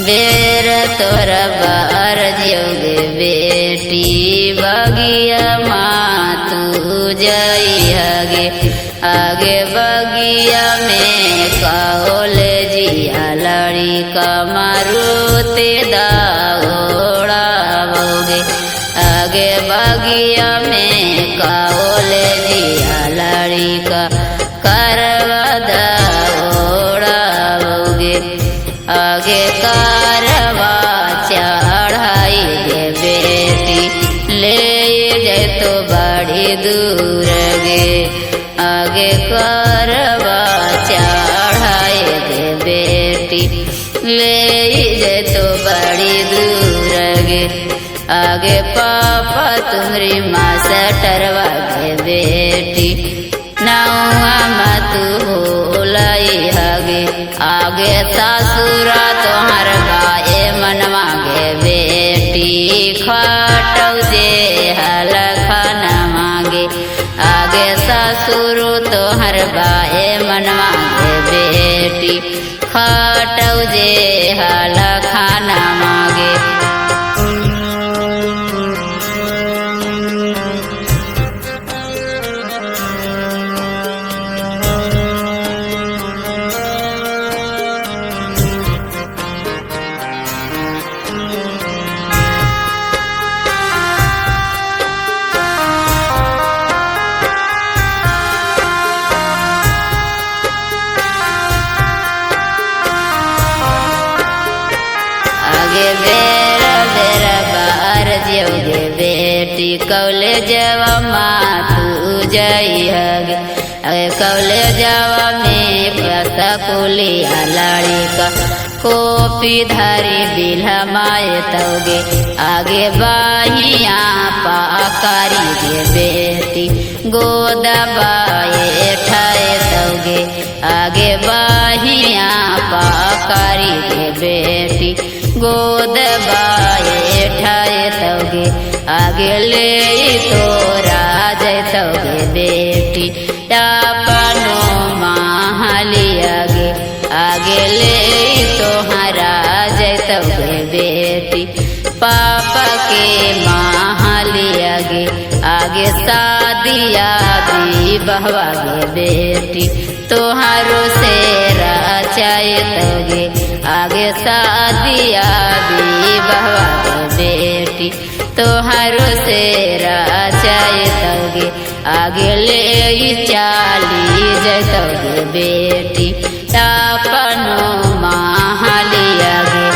बेर तोर बार जियोगे बेटी बगिया माँ तू जई हगे। आगे बगिया में कौल जिया लड़ी कमरुते दौड़ाओगे। आगे बगिया में कौल जिया लड़ी का करवा दौड़ाओगे। आगे कारवा चढ़ाई गे बेटी ले जाए तो बड़ी दूर गे। आगे करवा चढ़ाई गे बेटी ले जाए तो बड़ी दूर गे। आगे पापा तुम्हारी माँ से टरवा गे बेटी नौआ मत भूलई हगे। आगे ससुरा तोहर बाए मनवा गे बेटी खटौ जे हल खाना मांगे। आगे ससुर तोहर बाए मनवा गे बेटी खटौ जे हल खाना मांगे। आगे बेर बेर बार जियोगे बेटी कॉलेजवा माँ तू जई हगे। आगे कॉलेजवा में कुलिया लड़ी का कॉपी धारी बिल्हा माए तोगे। आगे बाहिया पाकारी गे बेटी गोदा बाए ठाए तोगे। आगे बाहिया पाकारी गे बेटी गोद बाए ठाए तोगे। आगे ले तोरा जैतोगे बेटी अपनो माहली आगे। आगे ले तोहरा जैतोगे बेटी पापा के माहली आगे। आगे शादिया भी बहवा गे बेटी तोहारो से रचाए आगे शादिया भी बहवा गे बेटी तोहारो से रचाए तोगे। आगे ले चाली जैतोगे बेटी अपनो माहली आगे।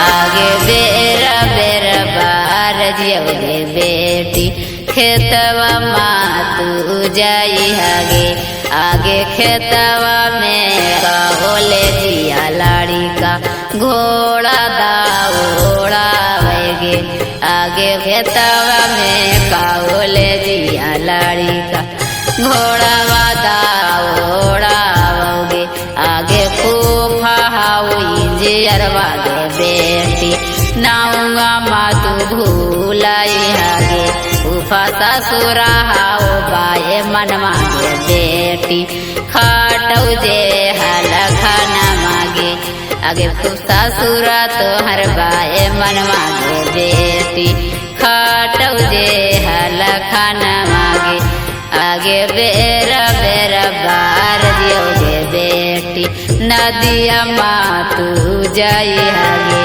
आगे बेरा बेरा बार जियोगे बेटी खेतवा माँ तू जाई हगे। आगे खेतवा में कहोले जिया लाड़ी का घोड़ा दौड़ावेगे। आगे खेतवा में कहोले जिया लाड़ी का घोड़ा दौड़ावोगे। आगे फूफा हाउ इंजियरवा गे बेटी नाऊंगा माँ तू भूलाई हगे। फूफा ससुरा हाउ बाए मनवा गे बेटी खाटौ जे हल खाना मागे। आगे फूफा ससुरा तोहर बाए मनवा गे बेटी खाटौ जे हल खाना मागे। आगे बेरा बेरा बार जियोगे बेटी नदिया माँ तू जाई हगे।